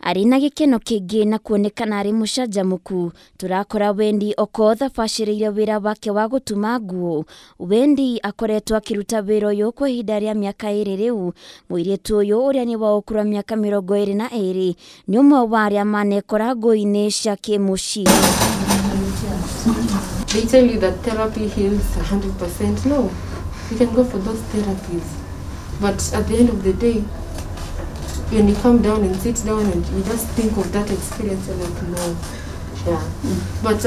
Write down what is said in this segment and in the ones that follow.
Arĩ na gĩkeno kĩingĩ na kuonekana arĩ mũcanjamũku. Tũrakora Wendy Okoth abacĩrĩire wĩra wake wa gũtuma nguo. Wendy akoretwo akĩruta wĩra ũyũ kwa ihinda rĩa mĩaka 2 rĩu. Mũirĩtu ũyũ ũrĩa nĩ wa ũkũrũ wa mĩaka 22 nĩ ũmwe wa arĩa manekora ngũi-inĩ cia kĩmũciĩ. They tell you that therapy heals 100%. No, you can go for those therapies. But at the end of the day, when you come down and sit down and you just think of that experience, you're like, no. Yeah. But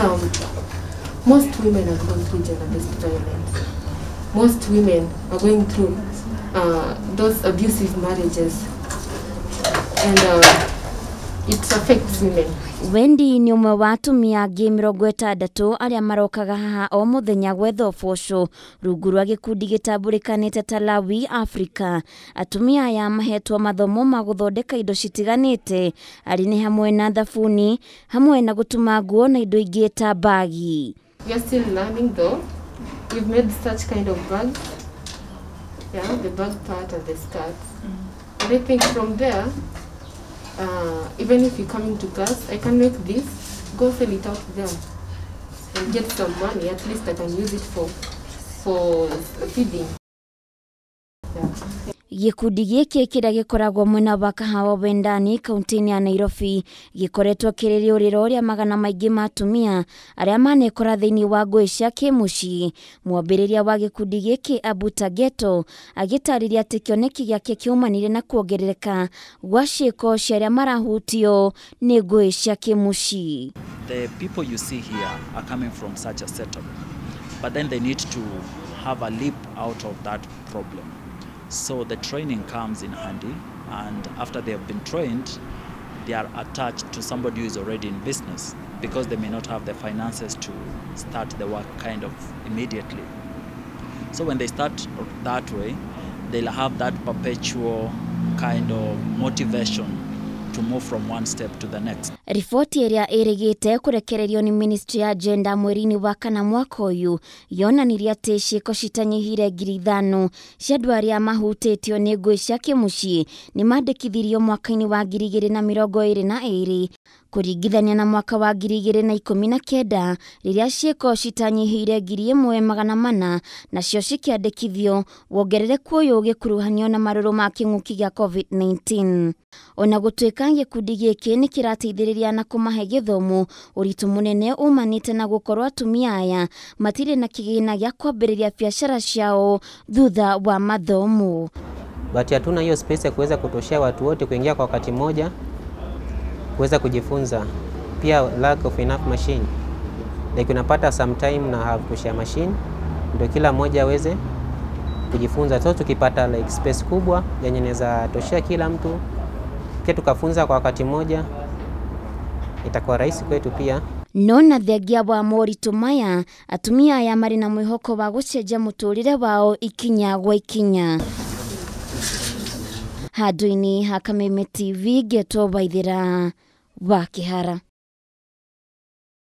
most women have gone through gender-based violence. Most women are going through those abusive marriages. And it affects women. Wendy nĩ ũmwe wa atumia angĩ 60 arĩa marokaga haha o mũthenya gwetha ũboco rungu rwa gĩkundi gĩtambũrĩkanĩte ta Lawi Africa. Atumia aya mahetwo mathomo ma gũthondeka indo citiganĩte arĩ nĩ hamwe na thabuni, hamwe na gũtuma nguo na indo ingĩ ta mbagi. We are still learning though. We've made such kind of bags. Yeah, the bag part and the skirts. And I think from there, even if you're coming to class, I can make this, go sell it out there and get some money. At least I can use it for feeding. Yeah. Gĩkundi gĩkĩ kĩrĩa gĩkoragwo mwena wa Kahawa Wendani kaunti-inĩ ya Nairobi gĩkoretwo kĩrĩ rĩũrĩro rĩa magana maingĩ ma atumia arĩa manekora thĩinĩ wa ngũĩ cia kĩmũciĩ. Mwambĩrĩria wa gĩkundi gĩkĩ Abuta Geto agĩtarĩria atĩ kĩoneki gĩake kĩumanire na kuongerereka gwa ciĩko cia arĩa marahutio nĩ ngũĩ cia kĩmũciĩ. The people you see here are coming from such a setup, but then they need to have a leap out of that problem. So the training comes in handy, and after they have been trained, they are attached to somebody who is already in business because they may not have the finances to start the work kind of immediately. So when they start that way, they'll have that perpetual kind of motivation to move from one step to the next. Riboti ĩrĩa ĩrĩgĩte kũrekererio nĩ Ministry ya Gender mweri-inĩ wa kana mwaka ũyũ yonanirie atĩ ciĩko citanyihire 5,000 cia andũ arĩa mahutĩtio nĩ ngũĩ cia kĩmũciĩ nĩ mandĩkithirio mwaka-inĩ wa 2022 kũringithania na mwaka wa 2019 rĩrĩa ciĩko citanyihire 1,400 nacio cikĩandĩkithio. Wongerereku ũyũ ũgĩkuruhanio na marũrũ ma kĩng'ũki gĩa COVID-19. Ona gũtuĩka gĩkundi gĩkĩ nĩ kĩrateithĩrĩria na kũmahe gĩthomo, ũritũ mũnene umanĩte na gũkorwo atumia aya matirĩ na kĩgĩna gĩa kwambĩrĩria biacara ciao thutha wa mathomo. But hatuna hiyo space ya kuweza kutoshea watu wote kuingia kwa wakati mmoja kuweza kujifunza. Pia lack of enough machine. Like unapata sometime na have kushare machine ndio kila mmoja aweze kujifunza. So tukipata like space kubwa yenye inaweza toshea kila mtu, pia tukafunza kwa wakati mmoja, itakuwa rahisi kwetu pia. No na thengia wa moritũ maya, atumia aya marĩ na mwĩhoko wa gũcenjia mũtũrĩre wao ikinya gwa ikinya. Handũ-inĩ ha Kameme TV, Geto Waithĩra wa Kĩhara.